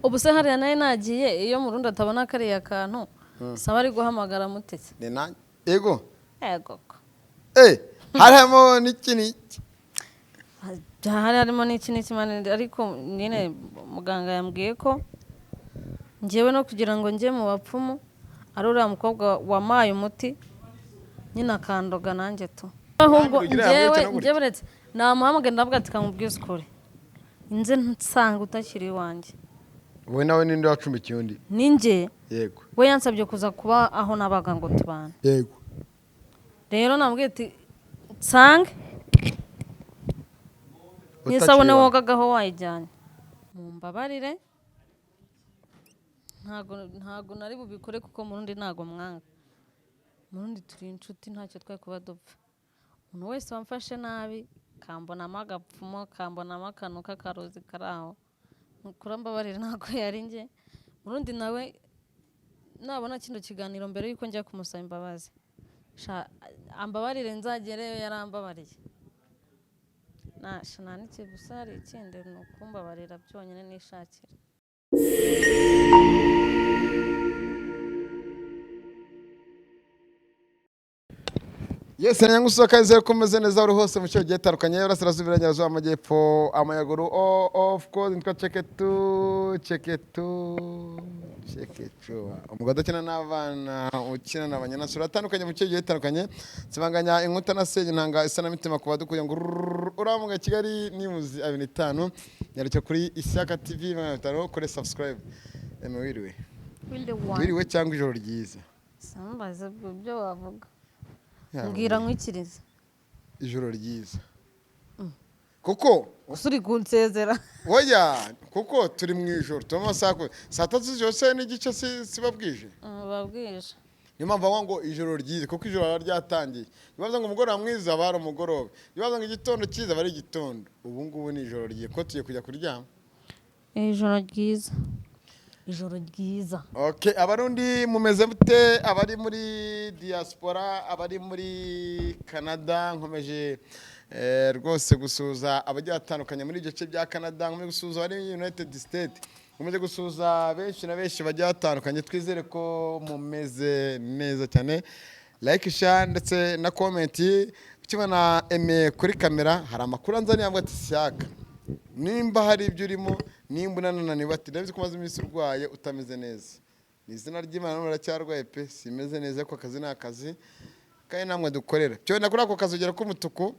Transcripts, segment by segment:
Ubu se hariya nayo nagiye, iyo Murundi atabona kariya kantu saba ari guhamagara mutetse. Ni nanjye, yego. Yego ko. Harimo n'iki n'iki? Hari harimo n'iki n'iki manini, ariko nyine muganga yambwiye ko njyewe no kugira ngo njye mu bapfumu ari uriya mukobwa wamaye umuti nyine akandoga nanjye tu. Ahubwo Rugira njyewe yamwica no gutya. Njyewe uretse namuhamagaye, ndavuga ati kamubwize ukuri, nze nsanga utakiri iwanjye. Wowe nawe ninde wacumbikiye undi? Ni njye. Yego. We yansabye kuza kuba aho nabaga ngo tubane. Yego. Rero namubwiye ati nsange n'isabune wogagaho wayijyanye, mumbabarire, ntago nari bubikore kuko Murundi ntago mwanga. Murundi turi inshuti, ntacyo twari kuba dupfa. Umuntu wese wamfashe nabi kambonamo agapfumo, kambonamo akantu k'akarozi kari aho, kurambabarira ntago yari njye. Murundi nawe nabona kino kiganiro, mbere yuko njya kumusaba imbabazi, sha ambabarire nzagereyo, yarambabariye. Nasha nta n'iki, gusa hari ikindi ni ukumbabarira byonyine nishakira. Yes, nyangusuka kaze ko umeze neza uri hose mu cyo gihe tandukanye, Iburasirazuba, Iburengerazuba, Amajyepfo, Amajyaruguru. Oh, of course, nitwa Cheketu Cheketu Cheketu, umugabo udakina n'abana, ukina n'abanyanasura atandukanye mu cyo gihe tandukanye. Nsibanganya inkuta na senya intanga isa n'imitima ku badukuye ngo rurururu. Uramuga Kigali News 25, nyarukira kuri Ishyaka TV 500, kuri subscribe. Eme wiriwe? Wiriwe cyangwa ijoro ryiza? Sambaza ibyo wavuga. Yaba. Mbwira nkwikirize. Ijoro ryiza kuko Gusa uri kunsezera. Oya, kuko turi mu ijoro, turi mu masaha saa 3 z'ijoro se n'igice, siba bwije? Babwije. Niyo mpamvu bavuga ngo ijoro ryiza, kuko ijoro riba ryatangiye. Iyo bavuze ngo umugoroba mwiza, aba ari umugoroba. Iyo bavuze ngo igitondo cyiza, aba ari igitondo. Ubu ngubu ni ijoro ryiza kuko tugiye kujya kuryama. Ijoro ryiza, ijoro ryiza. Okay, Abarundi mumeze mute? Abari muri diaspora, abari muri Canada, nkomeje rwose gusuhuza abagiye batandukanye muri ibyo bice bya Canada, nkomeje gusuhuza abari muri United States, nkomeje gusuhuza benshi na benshi bagiye batandukanye. Twizere ko mumeze neza cyane. Like, share ndetse na comment. Ukibona Aime kuri kamera, hari amakuru anzaniye, avuga ati shyaka nimba hari ibyo urimo, nimba unananiwe, ati ndabizi ko umaze iminsi urwaye utameze neza. Ni izina ry'Imana none uracyarwaye pe, simeze neza, ko akazi ni akazi kandi namwe dukorera cyo kuri ako kazogera k'umutuku,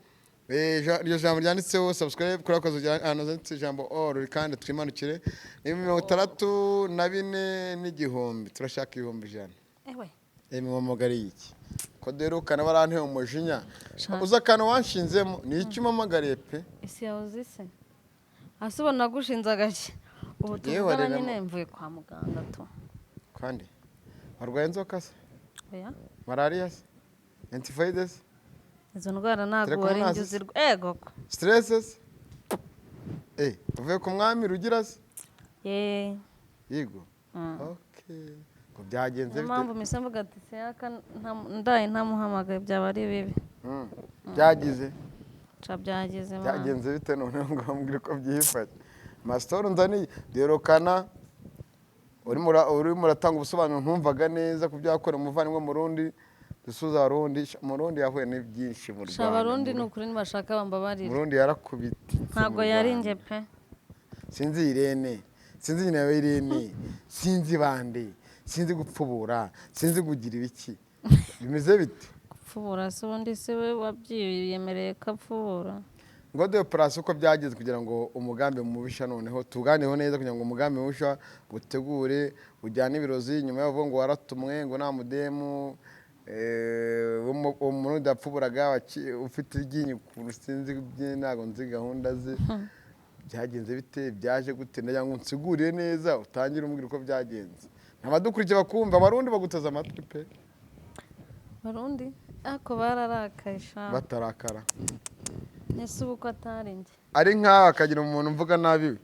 iryo jambo ryanditseho subscribe, kuri ako kazogera ahantu handitse ijambo all, kandi twimanukire ni 64 n'igihumbi, turashaka 100,000. Ewe. Mpamagariye iki ko duherukana baranteye umujinya? Sha. Uzi akantu wanshinzemo? Ni icyo umpamagariye pe. Isi yawe uzi se hasi ubona nagushinze agashyi ubu Yewe, tuvugana. rero. Nyine mvuye kwa muganga tu. Kandi warwaye inzoka se? Oya. Malariya se? Antifoide se? Izo ndwara ntabwo wari Telekommunasi njye se? uzirwa ego ko. Stress se? Uvuye ku mwami Rugira se? Ye. Yego. Okay, ngo byagenze Niyo bite? mpamvu mpise mvuga ati seyaka ndaye ntamuhamagaye byaba ari bibi. Byagize Ca byageze mama. Byagenze bite noneho ngo bambwire ko byifashe? Masitori nzaniye derokana urimo uratanga ubusobanuro ntumvaga neza ku byo yakora umuvandimwe Murundi. Dusuza Abarundi. Murundi yahuye n'ibyinshi mu Sha Rwanda. Abarundi ni ukuri nibashaka bambabarire. Murundi yarakubititse mu Ntabwo yari Rwanda. njye pe. Sinzi Irene, sinzi nyina wa Irene, sinzi bande, sinzi gupfubura, sinzi kugira ibiki, bimeze bite? Gupfubura se ubundi se we wabyiyemereye ko apfubura? Ngo de operasiyo uko byageze kugira ngo umugambi mubisha, noneho tuganireho neza kugira ngo umugambi mubisha utegure ujyane ibirozi nyuma y'aho ngo waratumwe ngo nta mudemu umuntu yapfuburaga ufite iryinyo ukuntu, sinzi ibye, ntabwo nzi gahunda ze. Byagenze bite? Byaje gute? Ndagira ngo unsigurire neza, utangire umbwira uko byagenze, abadukurikiye bakumva. Abarundi baguteze amatwi pe. Barundi ariko bararakaye sha. Batarakara. Ese ubu ko atari njye? Ari nkawe akagira umuntu mvuga nabi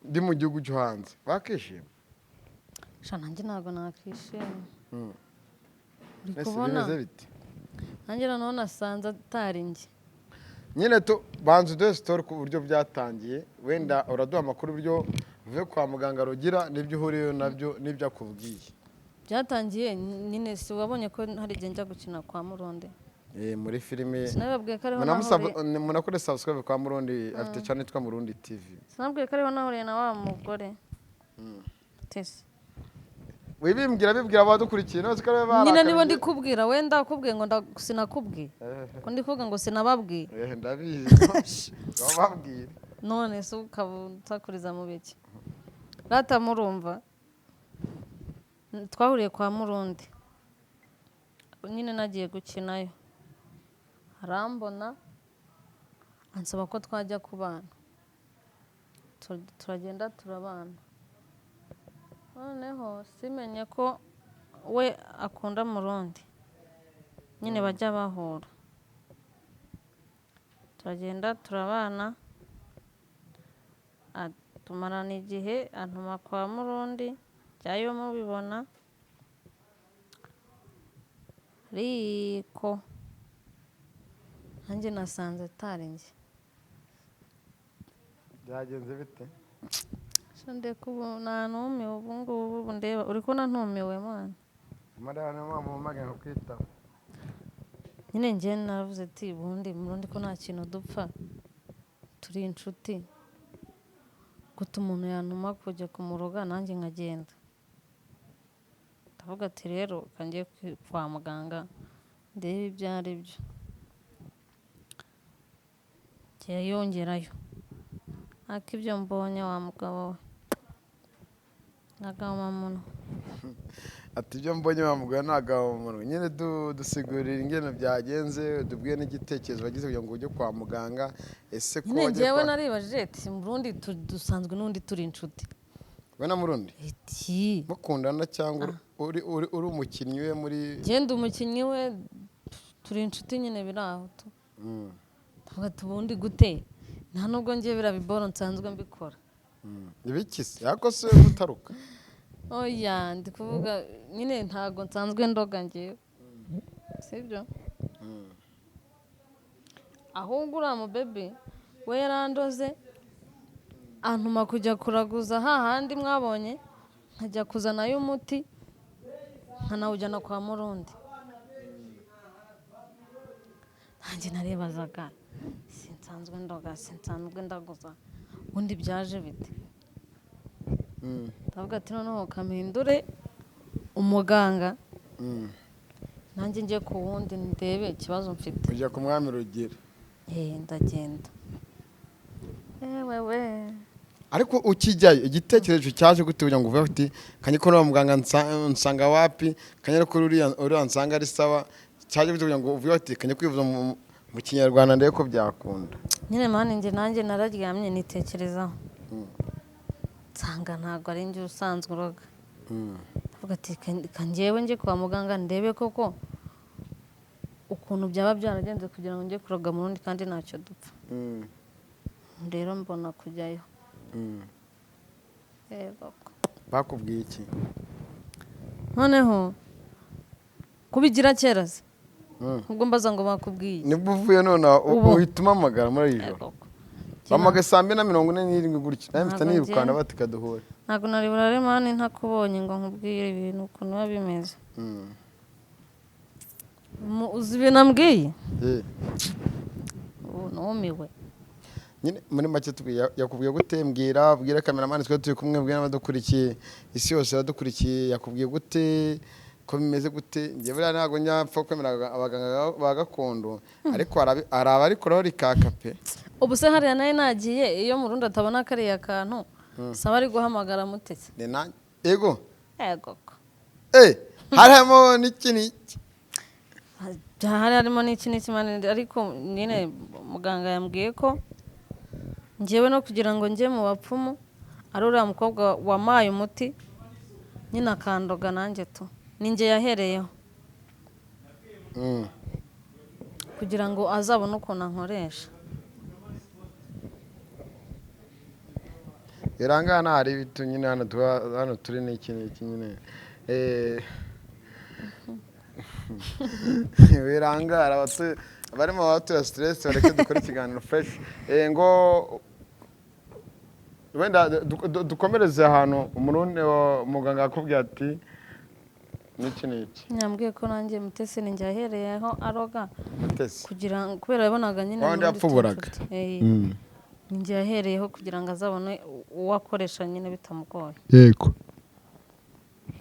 ndi mu gihugu cyo hanze, bakishima? Sha nanjye ntabwo nakishima. Uri Ese kubona bimeze bite? Nanjye noneho nasanze atari njye. Nyine tu banza uduhe sitori ku buryo byatangiye, wenda uraduha amakuru uburyo Uve kwa muganga Rugira n'ibyo uhuriyeyo nabyo n'ibyo akubwiye. Byatangiye nyine, si wabonye ko hari igihe njya gukina kwa Murundi? Muri filime. Sinababwiye ko ariho nahuriye? Munakore subscribe kwa Murundi, afite channel yitwa Murundi TV. Sinababwiye ko ariho nahuriye na wa mugore Tesi? Wibimbwira, bibwira abadukurikiye none ko ariwe Nyine niba barakariye. Ndi kubwira wenda akubwiye ngo sinakubwiye ko ndi kuvuga ngo sinababwiye. Ndabizi, bababwira. None se ukaba unsakuriza mu biki? Rata murumva, twahuriye kwa Murundi nyine, nagiye gukinayo, arambona ansaba ko twajya kubana. Turagenda turabana, noneho simenye ko we akunda Murundi nyine, bajya bahura. Turagenda turabana, tumarana igihe, antuma kwa Murundi, jyayo mubibona. Ariko nanjye nasanze atari njye. Byagenze bite? Sha ndeka, ubu nanumiwe, ubu ngubu ubu ndeba uri kubona ntumiwe mwana. Mariya, niyo mpamvu mpamagaye kukwitaba. Nyine njye naravuze ati ubundi Murundi ko nta kintu dupfa, turi inshuti, guta umuntu yantuma kujya kumuroga nanjye nkagenda. Ndavuga ati rero reka njye kwa muganga ndebe ibyo ari byo. Njya yongerayo, ariko ibyo mbonye wa mugabo we nagahomamunwa. Ati ibyo mbonye bamubwira ni agahomamunwa. Nyine dusigurira ingene byagenze, dubwiye n'igitekerezo wagize kugira ngo ujye kwa muganga. Ese ko Nyine wagiye njyewe kwa naribajije ati Murundi dusanzwe n'undi turi inshuti. We na Murundi? Eti. Mukundana cyangwa uri umukinnyi we muri? Genda umukinnyi we, turi inshuti nyine, biri aho tu. Ndavuga ati ubundi gute, nta nubwo ngiye biriya biboro nsanzwe mbikora. Ibiki se? Ariko se gutaruka? Oya, ndi kuvuga nyine ntabwo nsanzwe ndoga ngewe, sibyo? Ahubwo uriya mubebe we yarandoze, antuma kujya kuraguza hahandi mwabonye, nkajya kuzanayo umuti nkanawujyana kwa Murundi. Nanjye narebazaga, sinsanzwe ndoga, sinsanzwe ndaguza, ubundi byaje bite? Ndavuga ati noneho kampindure umuganga, nanjye njye ku wundi ndebe ikibazo mfite. Ujya ku mwami Rugira? Ndagenda, ewe we. Ariko ukijyayo igitekerezo cyaje gute kugira ngo uvuge uti kanye ko n'uwo muganga nsanga wapi, kanye ko uriya nsanga ari sawa? Cyaje gute kugira ngo uvuge uti kanye kwivuza mu kinyarwanda ndebe ko byakunda? Nyine mani njye nanjye nararyamye nitekerezaho, nsanga ntabwo ari njye usanzwe uroga. Ndavuga ati "Ka njyewe njye kwa muganga ndebe koko ukuntu byaba byaragenze kugira ngo njye kuroga mu rundi kandi ntacyo dupfa." Rero mbona kujyayo. Yego. Bakubwiye iki? Noneho kubigira kera se, ubwo mbaza ngo bakubwiye iki? Nibwo uvuye none Ubu. uhita umpamagara muri iri joro? Yego. Bampamagaye saa 2:47 gutyo, nawe mpita Ntabwo nirukana ngenda. bati kaduhure. Ntabwo nari burare mani ntakubonye ngo nkubwire ibintu ukuntu biba bimeze. Uzi ibintu ambwiye? Ubu numiwe. Nyine muri make tubwiye, yakubwiye gute? Mbwira, bwira kameramani twe turi kumwe, bwira n'abadukurikiye, isi yose iradukurikiye. Yakubwiye gute, ko bimeze gute? Njye buriya ntabwo njya kwemera abaganga ba gakondo, ariko hari abarikoraho rikaka pe. Ubu se hariya nawe nagiye, iyo Murundi atabona kariya kantu saba ari guhamagara mutetse? Ni ego. Yego ko. Harimo n'iki n'iki? Hari harimo n'iki n'iki mani, ariko nyine muganga yambwiye ko njyewe no kugira ngo njye mu bapfumu ari uriya mukobwa wamaye umuti nyine akandoga, nanjye tu ni njye yahereyeho kugira ngo azabone ukuntu ankoresha. Irangana hari ibitu nyine hano tuba hano turi n'iki n'iki nyine. Wirangara, abarimo abatura stress, bareke dukore ikiganiro fresh. Ngo Wenda dukomereze ahantu Umurundi, muganga yakubwiye ati n'iki n'iki. Nyambwiye ko nanjye Mutesi ni njye yahereyeho aroga. Mutesi. Kugira ngo, kubera yabonaga nyine Wa wundi Murundi yapfuburaga. turi inshuti. Ni njye yahereyeho kugira ngo azabone uwo akoresha nyine bitamugoye. Yego,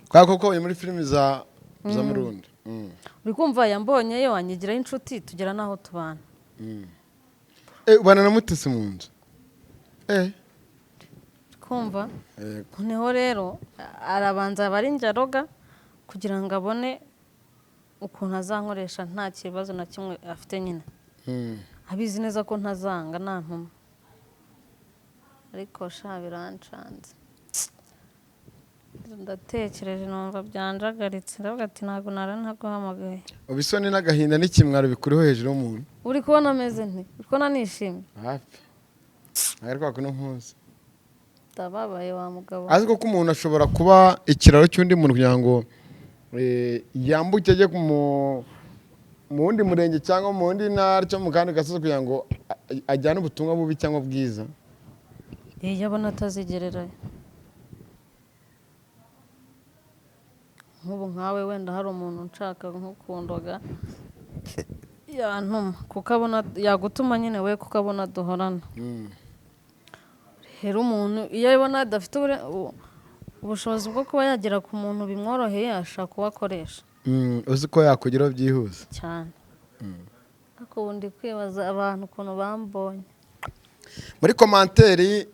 kubera ko wabonye muri filimi za Murundi. Uri kumva, yambonyeyo anyigiraho inshuti, tugera n'aho tubana. Ubana na Mutesi mu nzu? Kumva? Yego. Noneho rero arabanza aba ari njye aroga kugira ngo abone ukuntu azankoresha nta kibazo na kimwe afite nyine, abizi neza ko ntazanga nta ntuma. Ariko sha, birancanze, ndatekereje numva byanjagaritse, ndavuga ati ntabwo nara ntaguhamagaye. Ubisoni n'agahinda n'ikimwaro bikuriho hejuru y'umuntu. Uri kubona ameze nti? Uri kubona nishimye? Hafi, ntabwo ari kwa kuno nkuzi. Ndababaye wa mugabo. Azi ko umuntu ashobora kuba ikiraro cy'undi muntu kugira ngo yambuke ajye mu wundi murenge cyangwa mu wundi ntara cyangwa mu kandi gasozi kugira ngo ajyane ubutumwa bubi cyangwa bwiza. Iyo abona atazigererayo, nk'ubu nkawe wenda hari umuntu nshaka nko kundoga, yantuma kuko abona yagutuma nyine we, kuko abona duhorana. Rero umuntu iyo abona adafite ubushobozi bwo kuba yagera ku muntu bimworoheye, ashaka uwo akoresha. Uzi ko yakugeraho byihuse. Cyane. Ariko ubu ndi kwibaza abantu ukuntu bambonye. Muri commentaire,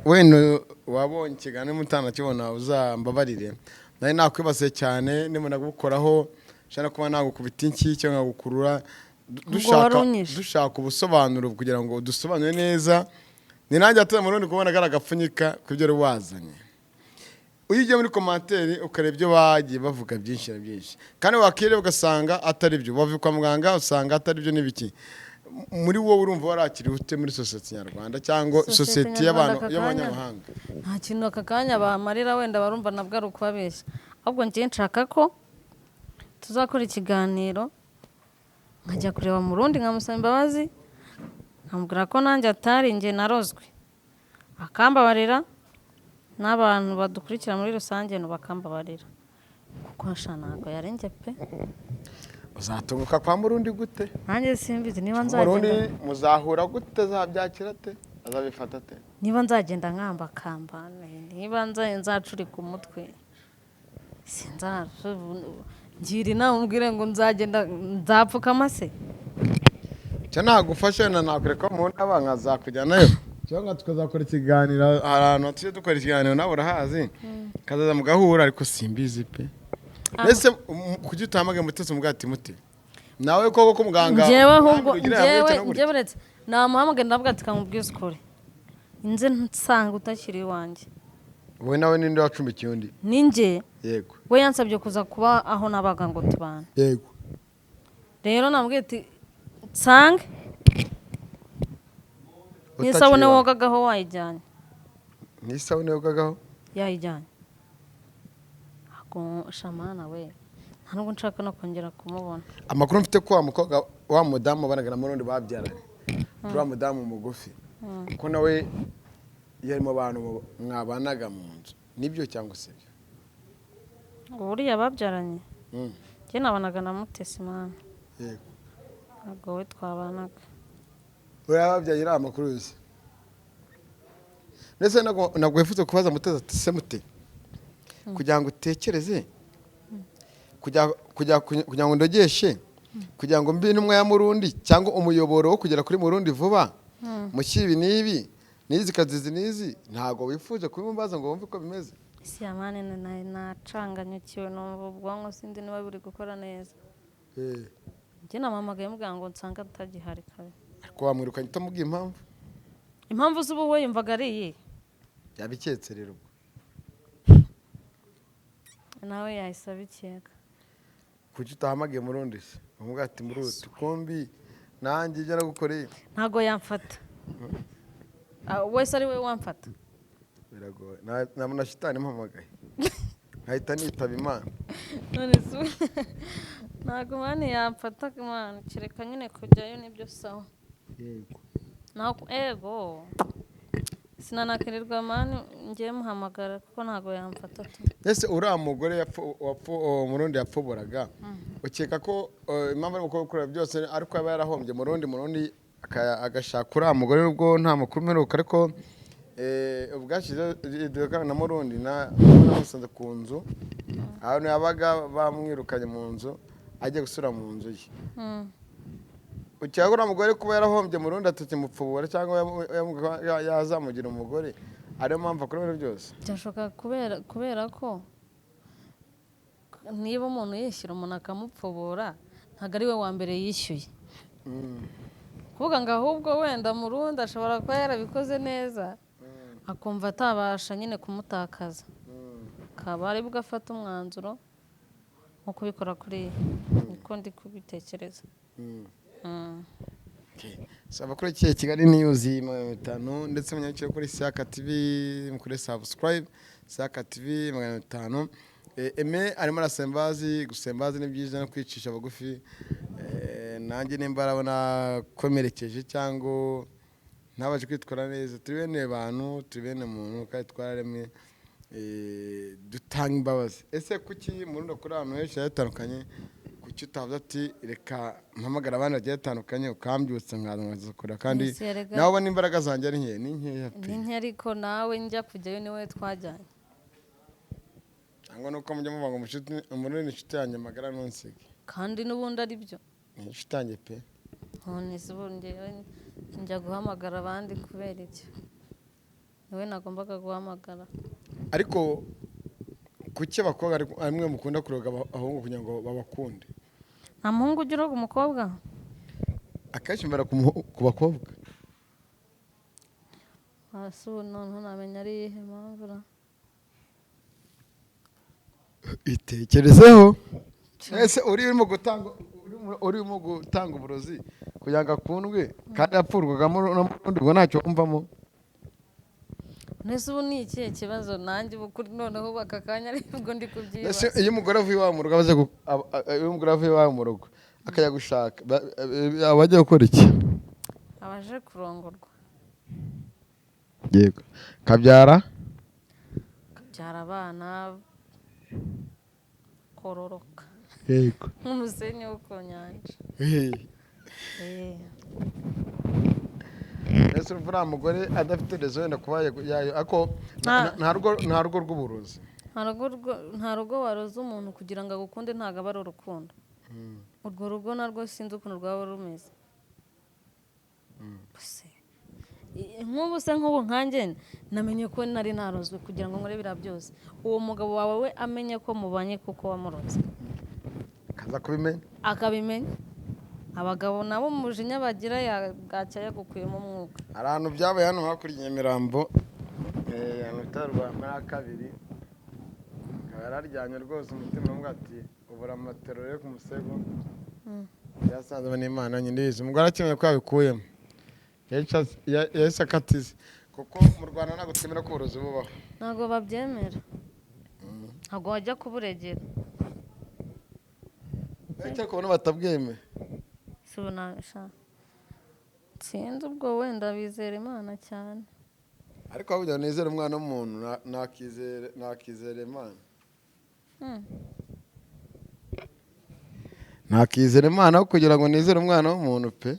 wenda wabonye ikiganiro mutanakibona, uzambabarire, nari nakwibasiye cyane nimba gukoraho nshobora kuba nagukubita inshyi cyangwa nkagukurura. Ubwo Dushaka wari unyishe. dushaka ubusobanuro kugira ngo dusobanure neza. Ni nanjye atuye mu Rundi kubona kari agapfunyika ku byo wari wazanye. Iyo ugiye muri commentaire ukareba ibyo bagiye bavuga byinshi na byinshi, kandi wakireba ugasanga atari byo, bavuye kwa muganga usanga atari byo n'ibiki. Muri wowe urumva warakiriwe ute muri sosiyete nyarwanda cyangwa Sosiyete sosiyete nyarwanda y'abantu aka kanya? y'abanyamahanga? Nta kintu aka kanya bamarira, wenda barumva nabwo ari ukubabeshya. Ahubwo njye nshaka ko tuzakora ikiganiro, nkajya kureba mu Rundi, nkamusaba imbabazi, nkamubwira ko nanjye atari njye narozwe, akambabarira, n'abantu badukurikira muri rusange bakambabarira, kuko sha ntabwo yari njye pe. Uzatunguka kwa Murundi gute? Nanjye simbizi niba Murundi nzagenda. muzahura gute? Azabyakira ate? Azabifata ate? Niba nzagenda nkambakamba, niba nzacurika umutwe, sinza ngira inama, umbwire ngo nzagenda nzapfukama se? Cyo nagufasha, wenda nakwereka mu ntaba nkazakujyanayo cyangwa tukazakora ikiganiro. Hari ahantu tujya dukora ikiganiro, nawe urahazi, kazaza mugahura, ariko simbizi pe. Mbese kuki utahamagaye Mutesi umubwira ati mute nawe koko ko muganga Njyewe ahubwo ugira njyewe yamwica no gutya? Njyewe uretse namuhamagaye, ndavuga ati kamubwize ukuri, nze nsanga utakiri iwanjye. Wowe nawe ninde wacumbikiye undi? Ni njye. Yego. We yansabye kuza kuba aho nabaga ngo tubane. Rero namubwiye ati nsange n'isabune Utakiri iwawe. wogagaho wayijyanye. N'isabune wogagaho? Yayijyanye. Ntabwo shamana we, nta nubwo nshaka no kongera kumubona. Amakuru mfite ko wa mukobwa wa mudamu wabanaga na Murundi babyaranye, kuri wa mudamu mugufi, ko nawe yari mu bantu mwabanaga mu nzu, nibyo cyangwa si byo? Buriya babyaranye? Mm. Njye nabanaga na Mutesi mwana. Yego. Ntabwo we twabanaga. Buriya babyaye iriya amakuru yose, ndetse ntabwo wifuza kubaza Mutesi ati se mute, kugira ngo utekereze kugira ngo ndogeshe, kugira ngo mbe intumwa ya Murundi cyangwa umuyoboro wo kugera kuri Murundi vuba mushyire ibi n'ibi n'izi kazizi n'izi, ntabwo wifuje kubimubaza ngo wumve uko bimeze? Isi ya mani, nacanganyukiwe, numva ubwonko sinzi niba buri gukora neza. Njye namuhamagaye mubwira ngo nsanga atagihari kabi. Ariko wamwirukanye utamubwiye impamvu? Impamvu z'ubu we yumvaga ari iyi. Yabiketse rero ubwo. Nawe yahise abikeka. Kuki utahamagaye Murundi se umubwira ati murundi kumbi nanjye ibyo nagukoreye? Ntabwo yamfata. Ah, wese ari we wamfata. Biragoye. Nabona shitani impamagaye nkahita nitaba Imana. None se ntabwo mani yamfata mani, kereka nyine kujyayo nibyo sawa. Yego. Ntabwo ego. Sinanakirirwa mani ngiye muhamagara kuko ntabwo yamfata tu. Ese uriya mugore Murundi yapfuburaga, ukeka ko impamvu ari gukora byose ariko yaba yarahombye Murundi agashaka uriya mugore, nubwo nta makuru mperuka, ariko ubwashize duhekana na Murundi namusanze ku nzu ahantu yabaga bamwirukanye mu nzu agiye gusubira mu nzu ye. Ukeka ko uriya mugore kuba yarahombye Murundi atakimupfubura cyangwa yazamugira umugore, ariyo mpamvu akora ibintu byose? Byashoboka kubera ko niba umuntu yishyura umuntu akamupfubura, ntabwo ari we wa mbere yishyuye. Kuvuga ngo ahubwo wenda Murundi ashobora kuba yarabikoze neza, akumva atabasha nyine kumutakaza, akaba aribwo afata umwanzuro wo kubikora kuriya. Niko ndi kubitekereza. Saba kuri iki Kigali News 500, ndetse munyarukire kuri Saka TV mukore subscribe, Saka TV 500. Aime arimo arasembazi, gusembazi ni byiza no kwicisha bugufi. Nanjye nimba arabona komerekeje cyangwa ntabashe kwitwara neza, turi bene bantu, turi bene muntu kandi twararemwe, dutanga imbabazi. Ese kuki Murundi kuri ahantu henshi hatandukanye, kuki utavuze ati reka mpamagara abandi bagiye batandukanye, ukambyutsa nkaza nkazikora, kandi Ese erega- nawe ubona imbaraga zanjye ari nke, ni nkeya pe. Ni nke, ariko nawe njya kujyayo niwe twajyanye. Cyangwa nuko mujya muvuga ngo Umurundi ni inshuti yanjye magara ntunsige. Kandi n'ubundi ari byo. Ni inshuti yanjye pe. None se ubu njyewe njya guhamagara abandi kubera iki? Niwe nagombaga guhamagara. Ariko kuki abakobwa ari mwe mukunda kuroga abahungu kugira ngo babakunde? Nta muhungu ujya uroga umukobwa. Akenshi mbera ku bakobwa. Hasi ubu noneho namenya ari iyihe mpamvu ra? Itekerezeho. Ese urimo gutanga uburozi kugira ngo akundwe, kandi yapfurwagamo n'ubundi, ubwo ntacyo wumvamo? Nese ubu ni ikihe kibazo nanjye ubu kuri noneho ubu aka kanya aribwo ndi kubyibaza? Ese iyo umugore avuye iwawe mu rugo amaze iyo umugore avuye iwawe mu rugo akajya gushaka, aba agiye gukora iki? Abaje kurongorwa. Yego, kabyara. Kabyara abana, kororoka. Yego. Nk'umusenyi wo ku nyanja. Ese urumva uriya mugore adafite rezo wenda kuba yayo, ariko nta rugo rw'uburozi. Nta rugo waroza umuntu kugira ngo agukunde, ntabwo aba ari urukundo. Urwo rugo narwo sinzi ukuntu rwaba rumeze. Se, nk'ubu se nk'ubu nkanjye namenye ko nari narozwe kugira ngo nkore biriya byose, uwo mugabo wawe we amenye ko mubanye kuko wamuroze? Akaza kubimenya. Akabimenya. Abagabo nabo umujinya bagira bwacya yagukuyemo umwuka. Hari ahantu byabaye hano hakurya i Nyamirambo, ahantu bita Rwamara kabiri, akaba yararyamye rwose, umutima uramubwira ati ubura amatero yo ku musego. Yasanze n'Imana nyine ibizi. Umugore akimenya ko yabikuyemo yahise akatiza, kuko mu Rwanda ntabwo twemera ko uburozi bubaho. Ntabwo babyemera, ntabwo wajya kuburegera. Ariko kubona batabwemera. Si ubu sinzi, ubwo wenda bizera Imana cyane. Ariko aho kugira ngo nizere umwana w'umuntu, nakizera Imana. Nakizera Imana aho kugira ngo nizere umwana w'umuntu pe.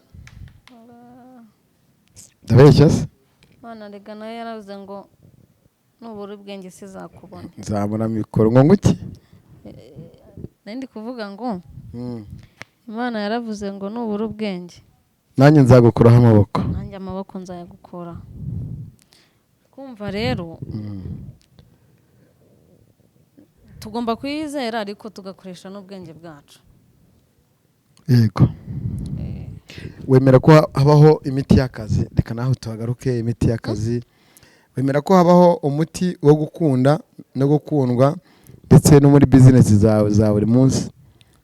Ndabeshya se? Imana rega nayo yaravuze ngo nubura ubwenge sizakubona. Nzabona mikoro ngo nguki. Nari ndi kuvuga ngo Imana yaravuze ngo nubura ubwenge nanjye nzagukuraho amaboko. Nanjye amaboko nzayagukura. Kumva rero tugomba kuyizera, ariko tugakoresha n'ubwenge bwacu. Yego. Wemera ko habaho imiti y'akazi? Reka naho tuhagaruke. Imiti y'akazi, wemera ko habaho umuti wo gukunda no gukundwa, ndetse no muri bizinesi zawe za buri munsi?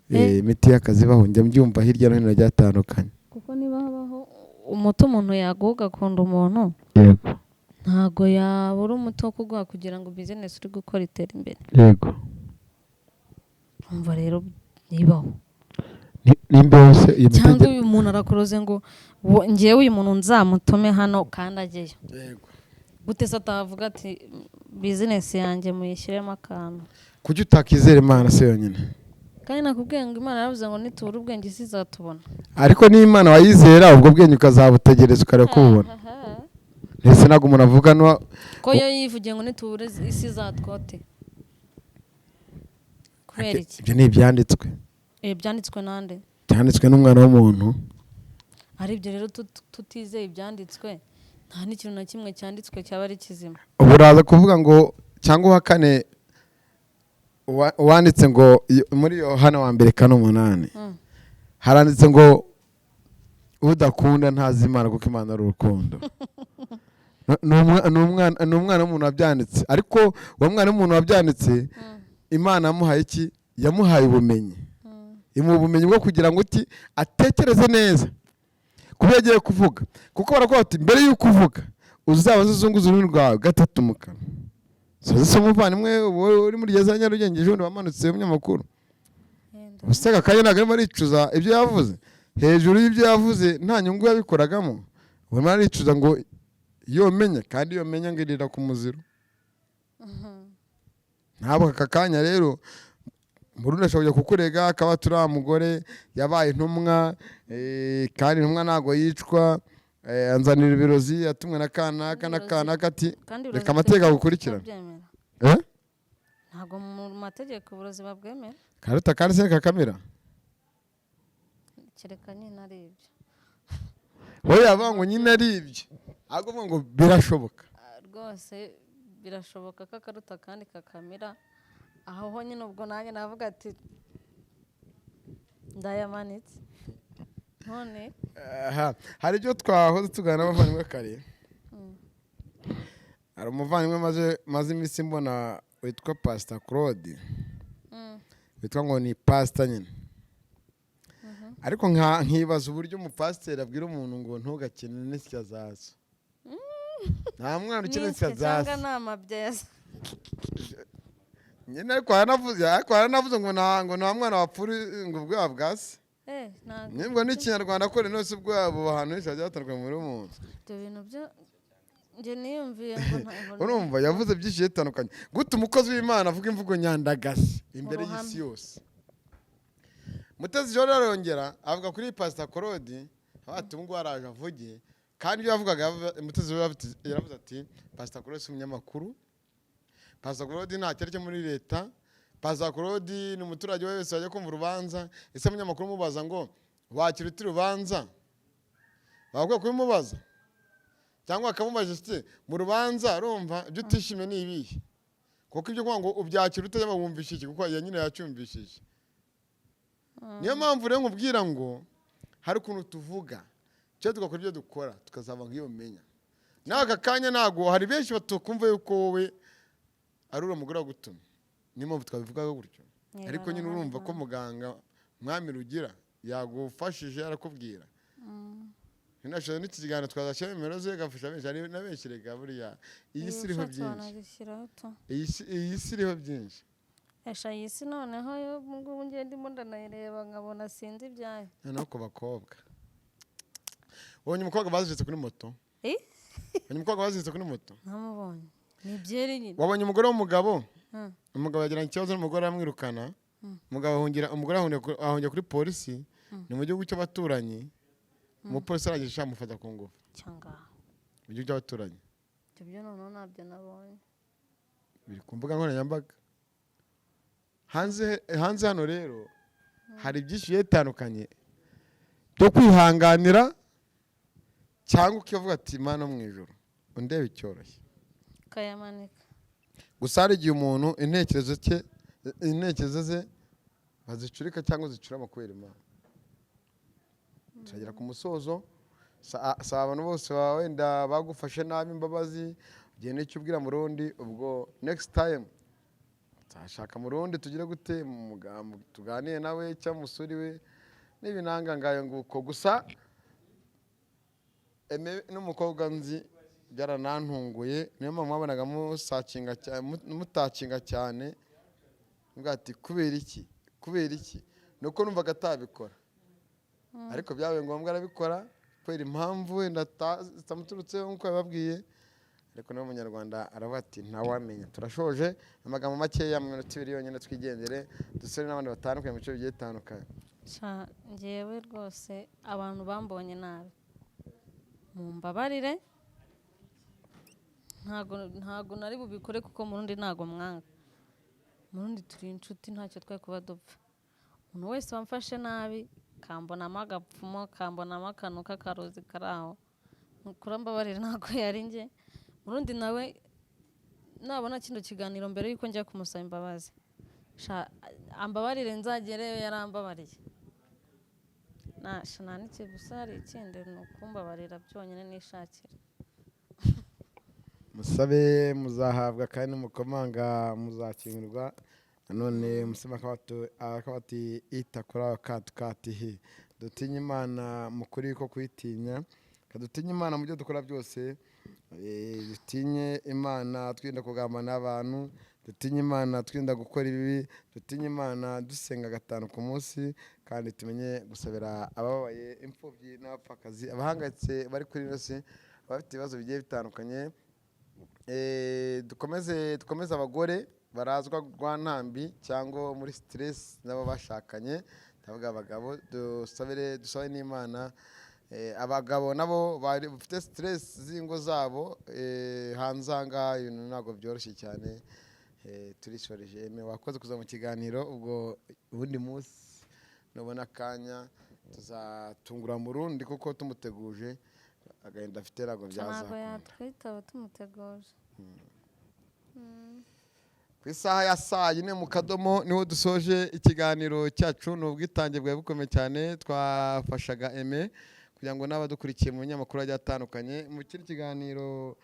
Imiti y'akazi ibaho, njya mbyumva hirya no hino hagiye hatandukanye. Kuko niba habaho umuti umuntu yaguha ugakunda umuntu, ntago yabura umuti wo kuguha kugira ngo bizinesi uri gukora itere imbere. Umva rero nibaho. Nimba yose iyo miti Cyangwa uyu muntu arakuroze ngo ngewe uyu muntu nzamutume hano kandi ajyeyo. Gute se atavuga ati bizinesi yanjye muyishyiremo akantu? Kuki utakizera Imana se yonyine? Kandi nakubwiye ngo Imana yaravuze ngo nitubura ubwenge isi izatubona. Ariko niba Imana wayizera, ubwo bwenge ukazabutegereza ukareba ko ububona. Ndetse ntabwo umuntu avuga no Ko yo yivugiye ngo nitubura isi izatwote, kubera iki? Ibyo ni ibyanditswe. Byanditswe nande? Byanditswe n'umwana w'umuntu. Ari ibyo rero, tutizeye ibyanditswe, nta n'ikintu na kimwe cyanditswe cyaba ari kizima. Ubu uraza kuvuga ngo cyangwa uhakane uwanditse ngo muri Yohana wa mbere 4:8 haranditse ngo udakunda ntazi Imana, kuko Imana ari urukundo. Ni umwana w'umuntu wabyanditse, ariko uwo mwana w'umuntu wabyanditse, Imana yamuhaye iki? Yamuhaye ubumenyi, imuha ubumenyi bwo kugira ngo uti atekereze neza ku byo agiye kuvuga, kuko baravuga bati mbere y'uko uvuga uzabanze uzunguze ururimi rwawe gatatu mu kanwa. Soza se umuvandimwe ubu uri muri gereza ya Nyarugenge, ejo bundi wamanutse, umunyamakuru. Yenda. Ubuse aka kanya ntabwo arimo aricuza ibyo yavuze? Hejuru y'ibyo yavuze nta nyungu yabikoragamo, ubu arimo aricuza ngo yomenya, kandi yomenya ngo irira ku muziro. Ntabwo aka kanya rero Murundi ashobora kujya kukurega, akaba turiya mugore yabaye intumwa, kandi intumwa ntabwo yicwa, anzanira ibirozi yatumwe na kanaka na Ibirozi- kanaka, ati Kandi reka uburozi amategeko twebwe agukurikirane. tutabyemera. Eh? Ntabwo mu mategeko uburozi babwemera. Karuta kandi se kakamira. Kereka nyine ari ibyo. We yavuga ngo nyine ari ibyo, ahubwo avuga ngo birashoboka. Ah, rwose birashoboka ko akaruta kandi kakamira. Aho ho nyine ubwo nanjye navuga ati ndayamanitse none. Aha, hari ibyo twahoze tuganira n'abavandimwe kare. Hari umuvandimwe maze iminsi mbona witwa Pasita Claude, witwa ngo ni pasita nyine, ariko nkibaza uburyo umupasiteri abwira umuntu ngo ntugakine n'insya zazo. Nta mwana ukina N'insya insya zazo. Cyangwa ni amabyeza? Nyine ariko haranavuze ngo nta mwana wapfura ngo ubwoya bwa se. Ntabwo Nibwo n'ikinyarwanda ko rero si ubwoya buba ahantu henshi hagiye hatandukanye muri umuntu. Ibyo bintu byo njye niyumviye ngo ngo Urumva yavuze byinshi bitandukanye. Gute umukozi w'Imana avuga imvugo nyandagazi imbere Mu ruhame. y'isi yose? Mutesi Jolly arongera avuga kuri Pasita Claude, ati ubu ngubu araje avuge, kandi ibyo yavugaga Mutesi Jolly yaravuze ati Pasita Claude si umunyamakuru, Pasita Claude nta cyari cyo muri leta, Pasita Claude ni umuturage wese wajya kumva urubanza. Ese umunyamakuru umubaza ngo wakira ute urubanza, bakwiye kubimubaza cyangwa bakamubaza ati mu rubanza urumva ibyo utishimiye ni ibihe? Kuko ibyo kuvuga ngo ubyakira ute cyangwa wumvise iki, kuko iya nyine yacyumvishije. Niyo mpamvu rero nkubwira ngo hari ukuntu tuvuga cyangwa tugakora ibyo dukora tukazaba nk'iyo menya. Nawe aka kanya ntabwo hari benshi batukumva yuko wowe ari uriya mugore wagutumye, niyo mpamvu twabivugaga gutyo. Niba Ariko nyine arahari. Urumva ko muganga Mwami Rugira yagufashije, arakubwira. Ntinashoboye n'iki kiganiro twazashyiraho nimero ze gafasha benshi. Hari na benshi rega buriya iyi si iriho Ushatse byinshi. Wanazishyiraho tu. Iyi si iriho byinshi. Esha, iyi si noneho yo ngubu ngiye ndimo ndanayireba nkabona sinzi ibyayo. Noneho ku bakobwa, ubonye umukobwa baziritse kuri moto? Eh? Ubonye umukobwa baziritse kuri moto? Ntamubonye, ni byeri nyine. Wabonye umugore w'umugabo? Umugabo yagiranye ikibazo n'umugore, aramwirukana, umugabo ahungira, umugore ahungira kuri polisi, ni mu gihugu cy'abaturanyi. Umupolisi arangije amufata ku ngufu. Cyangwa Mu gihugu cy'abaturanyi. Ibyo byo noneho ntabyo nabonye. Biri ku mbuga nkoranyambaga hanze hano. Rero hari byinshi bigiye bitandukanye byo kwihanganira, cyangwa ukivuga ati Imana mu ijoro undebe icyoroshye. Ukayamanika. Gusa hari igihe umuntu intekerezo ze bazicurika cyangwa zicurama kubera Imana. Turagera ku musozo. Saba abantu bose wenda bagufashe nabi imbabazi, ugende icyo ubwira Murundi. Ubwo next time nzashaka Murundi tugire gute tuganire nawe cyangwa umusuri we n'ibinanga ngayo nguko. Gusa Aime n'umukobwa nzi byaranantunguye, niyo mpamvu mwabonaga mutakinga cyane. Mvuga ati kubera iki, kubera iki? Ni uko numvaga atabikora, ariko byabaye ngombwa arabikora kubera impamvu wenda zitamuturutseho nk'uko yababwiye. Ariko niwe munyarwanda aravuga ati ntawamenya. Turashoje, amagambo makeya mu minota 2 yonyine, twigendere dusore n'abandi batandukanye mu bice bigiye bitandukanye. Sha, njyewe rwose abantu bambonye nabi mumbabarire, ntago nari bubikore kuko Murundi ntago mwanga. Murundi turi inshuti, ntacyo twari kuba dupfa. Umuntu wese wamfashe nabi kambonamo agapfumo, kambonamo akantu k'akarozi kari aho, kurambabarira ntago yari njye. Murundi nawe nabona kino kiganiro mbere yuko njya kumusaba imbabazi, sha ambabarire nzagereyo, yarambabariye. Nasha nta n'iki gusa, hari ikindi ni ukumbabarira byonyine nishakira. Musabe muzahabwa, kandi mukomanga muzakingurwa. Nanone musema akabati itakora katukatihi. Dutinye Imana mu kuri ko kuyitinya, kadutinye Imana mu byo dukora byose. Dutinye Imana twirinda kugamba n'abantu, dutinye Imana twirinda gukora ibibi, dutinye Imana dusenga 5 ku munsi, kandi tumenye gusabira abababaye, imfubyi n'abapfakazi, abahangayitse bari kuri ino si, abafite ibibazo bigiye bitandukanye. Dukomeze abagore barazwa rwa ntambi cyangwa muri stress n'abo bashakanye, ndavuga abagabo, dusabe n'Imana. Abagabo nabo bari bafite stress z'ingo zabo, hanze aha ngaha ibintu ntabwo byoroshye cyane. Turishoreje. Eme, wakoze kuza mu kiganiro, ubwo ubundi munsi nubona akanya tuzatungura Murundi kuko tumuteguje agahinda afite ntabwo Ntabwo byazakunda. yatwitaba tumuteguje. Ku isaha ya saa yine mu kadomo niho dusoje ikiganiro cyacu. Ni ubwitange bwawe bukomeye cyane, twafashaga Aime kugira ngo n'abadukurikiye mu binyamakuru agiye atandukanye. Mu kindi kiganiro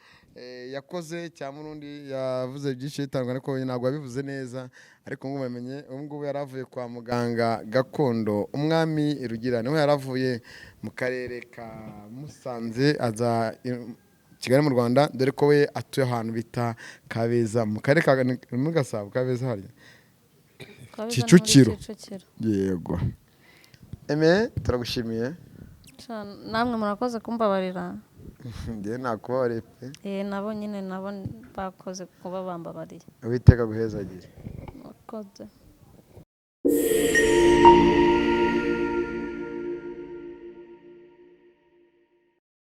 yakoze cya Murundi yavuze byinshi bitandukanye, ariko ntabwo yabivuze neza, ariko ngo mumenye ubu ngubu yaravuye kwa muganga gakondo Umwami Rugira, niho yaravuye mu karere ka Musanze aza Kigali mu Rwanda, dore ko we atuye ahantu bita Kabeza mu karere ka muri Gasabo. Kabeza harya Kabeza ni muri Kicukiro. Kicukiro. Yego Aime, turagushimiye. Sha, namwe murakoze kumbabarira. Njye nakubabariye pe. Nabo nyine nabo bakoze kuba bambabariye. Uwiteka aguhezagire. Murakoze.